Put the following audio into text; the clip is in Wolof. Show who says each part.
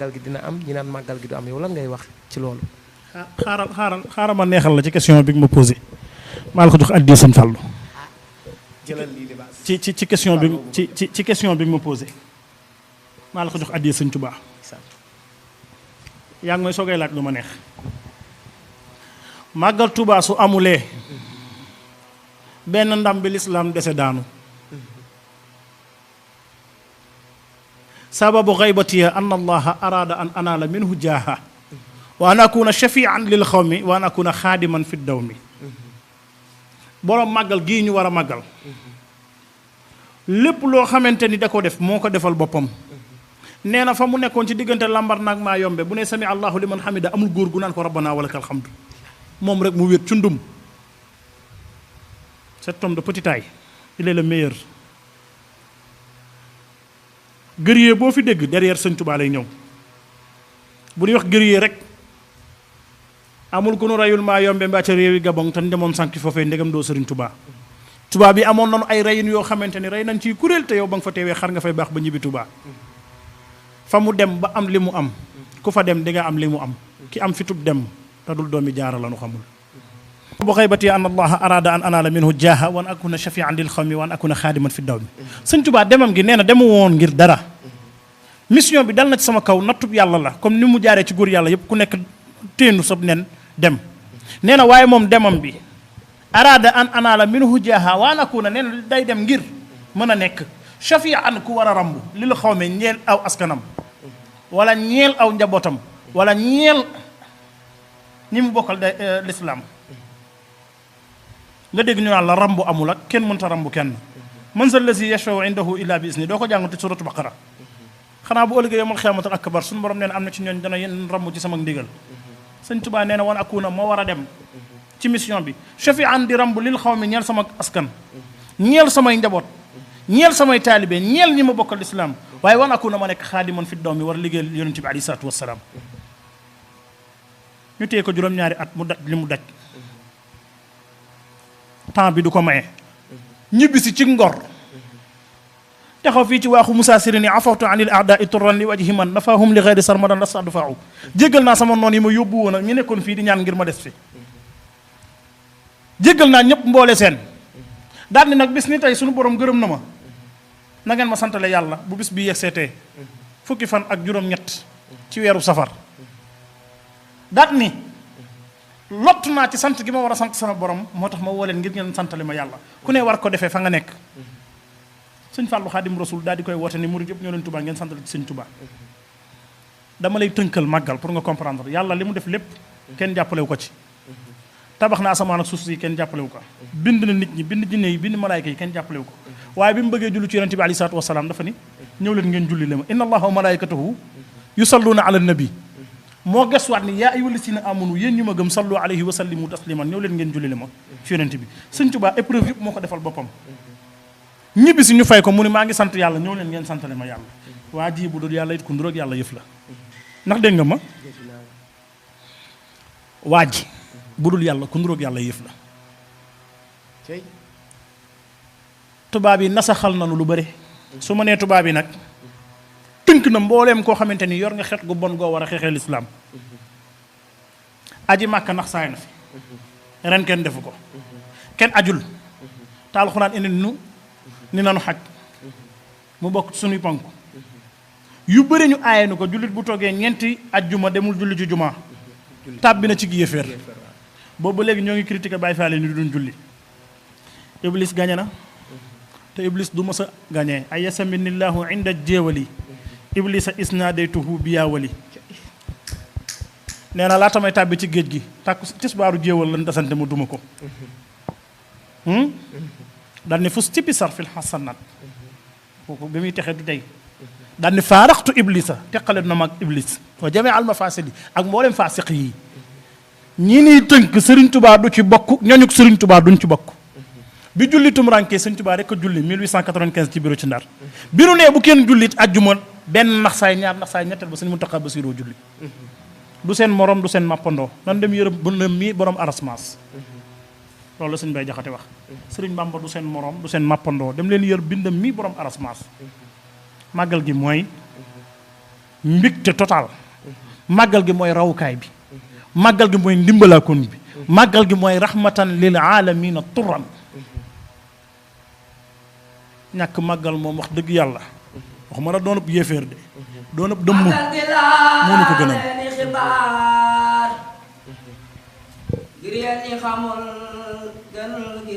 Speaker 1: màggal gi dina am ñi naan màggal gi du am yow lan ngay wax ci loolu.
Speaker 2: xaaral ma neexal la ci question bi nga ma posé maa la ko jox addi sëñ Fallu
Speaker 1: jëlal lii li
Speaker 2: ci question bi ci question bi nga ma posé maa la ko jox addi sëñ Tuubaa yaa ngi may soogay laaj lu ma neex màggal Tuubaa su amulee benn ndam bi lislaam dese daanu sababu xaybatiya an allaha arada an anaala minhu jaaha wa an akuna shafian lil xawmi wa an akuna xaadiman fi dawmi boroom màggal gii ñu war a màggal lépp loo xamante ni da ko def moo ko defal boppam nee na fa mu nekkoon ci diggante lambar naag maa yombe bu ne sami allahu liman hamida amul góor gu naan ko rabbana walakal hamdu moom rek mu wéet cundum cet homme de petite taille il est le meilleur guerrier boo fi dégg derrière Sëñ Tuubaa lay ñëw bu ñuy wax guerrier rek amul ku nu rayul maa yombe mbaa ca réewi Gabon te demoon sànki foofee ndegam doo Sëriñ Tuubaa Tuubaa bi amoon nañu ay reyin yoo xamante ni rey nañ ciy kuréel te yow ba nga fa teewee xar nga fay baax ba ñibbi Tuubaa fa mu dem ba am li mu am ku fa dem di nga am li mu am ki am fi tub dem te dul doomi jaara la nu xamul bu xaybati an allaha arada an anaala minhu jaaha wa an akuna shafian lil xawmi wa an akuna xaadiman fi dawmi Sëñ Tuubaa demam gi nee na demu woon ngir dara mission bi dal na ci sama kaw nattub yàlla la comme ni mu jaaree ci góor yàlla yépp ku nekk téenu sab nen dem nee na waaye moom demam bi arada an anaala minhu jaaha wa an akuna nee na day dem ngir mën a nekk shafian ku war a rambu lil xawmi ñeel aw askanam wala ñeel aw njabootam wala ñeel ñi mu bokkal lislaam nga dégg ñu naan la rambu amul ak kenn mënta rambu kenn man zal lazi yashfa'u indahu illa bi izni doo ko jàngate suratu baqara xanaa bu ëllëgee yawmal xiyaamatul akbar suñu borom nee na am na ci ñooñ dana yenn rambu ci sama ndigal Sëñ Tuubaa nee na wan akuna moo war a dem ci mission bi shafi'an di rambu lil xawmi ñeel sama askan ñeel samay njaboot ñeel samay taalibe ñeel ñi ma bokkal lislaam waaye wan akuna ma nekk xaadiman fi dawmi war a liggéeyal yonent bi alayhi salaatu wassalaam ñu téye ko juróom-ñaari at mu daj li mu daj temps bi du ko maye ñibbisi ci ngor taxaw fii ci waaxu Moussa Sirini afawtu anil aadai turran li wajhi man nafahum li xeyri sarmadan la saddu faaw jéggal naa sama noon yi ma yóbbu woon ak ñu nekkoon fii di ñaan ngir ma des fi jéggal naa ñëpp mboole seen daal ni nag bis ni tey suñu borom gërëm na ma na ngeen ma santale yàlla bu bis bi yegseetee fukki fan ak juróom-ñett ci weeru safar daal ni lott naa ci sant gi ma war a sant sama borom moo tax ma woo leen ngir ngeen santale ma yàlla ku ne war ko defee fa nga nekk Sëñ Fallu Xaadim Rasul daal di koy woote ni murid yëpp ñoo leen Tuubaa ngeen santale ci Sëñ Tuubaa dama lay tënkal màggal pour nga comprendre yàlla li mu def lépp kenn jàppalewu ko ci tabax na asamaan ak suuf si kenn jàppalewu ko bind na nit ñi bind jinne yi bind malaayka yi kenn jàppalewu ko waaye bi mu bëggee julli ci yonente bi alayhi salaatu wasalaam dafa ni ñëw leen ngeen julli le ma inna allaha wa malaayikatahu yusalluuna ala nabi moo gesuwaat ni yaa ayyuhal lazina amanu yéen ñu ma gëm sallu alayhi wa sallimu tasliman ñëw leen ngeen julli le ma ci yonente bi Sëñ Tuubaa épreuve yëpp moo ko defal boppam ñibbi si ñu fay ko mu ni maa ngi sant yàlla ñëw leen ngeen santale ma yàlla waa ji bu dul yàlla it ku nduroog yàlla yëf la ndax dégg nga ma waa ji bu dul yàlla ku nduroog yàlla yëf la tubaab yi nasaxal nanu lu bëri su ma nee tubaab yi nag tënk na mbooleem koo xamante ni yor nga xeet gu bon goo war a xeexee lislaam aji màkka nax saay na fi ren kenn defu ko kenn ajul te alxuraan indi nu ni nanu xaj mu bokk suñuy ponk yu bëri ñu aaye nu ko jullit bu toogee ñeenti ajjuma demul julli ci jumaa tàbbi na ci yéeféer boobu léegi ñoo ngi critiqué Baay Faal ni du duñ julli iblis gañe na te iblis du mës a gañee ay yasaminillahu inda jéewali iblisa isnaadaytuhu biyaawali nee na laa tamay tàbbi ci géej gi tàkku tisbaaru jéewal lan dasante mu duma ko daal ni fus tipi sar fil xasanat kooku bi muy texee du tey daal ni faaraxtu iblisa teqale na mag iblis wa jamee al mafasidi ak mboolem faasiq yi ñi niy tënk Sëriñ Tuubaa du ci bokk ñooñu Sëriñ Tuubaa duñ ci bokk bi julli tumurankee Sëñ Tuubaa rek a julli 1895 ci bureau ci Ndar bi nu nee bu kenn jullit ajjuma benn nax saay ñaar nax saay ñetteel ba Sëñ Muntaxa Basiru julli du seen morom du seen mappandoo nan dem yërëm bu mi borom arasmaas loolu la sëñ Bay Jaxate wax Sëriñ Bamba du seen morom du seen mappandoo dem leen yër bindam mi borom arasmaas màggal gi mooy mbégte total màggal gi mooy rawukaay bi màggal gi mooy ndimbalaakoon bi màggal gi mooy rahmatan lil aalamiina turan ñàkk màggal moom wax dëgg yàlla waxuma la doonub yéeféer de doonub dëmm moo ñu ko gënal
Speaker 3: ngir yéen ñi xamul gënal gi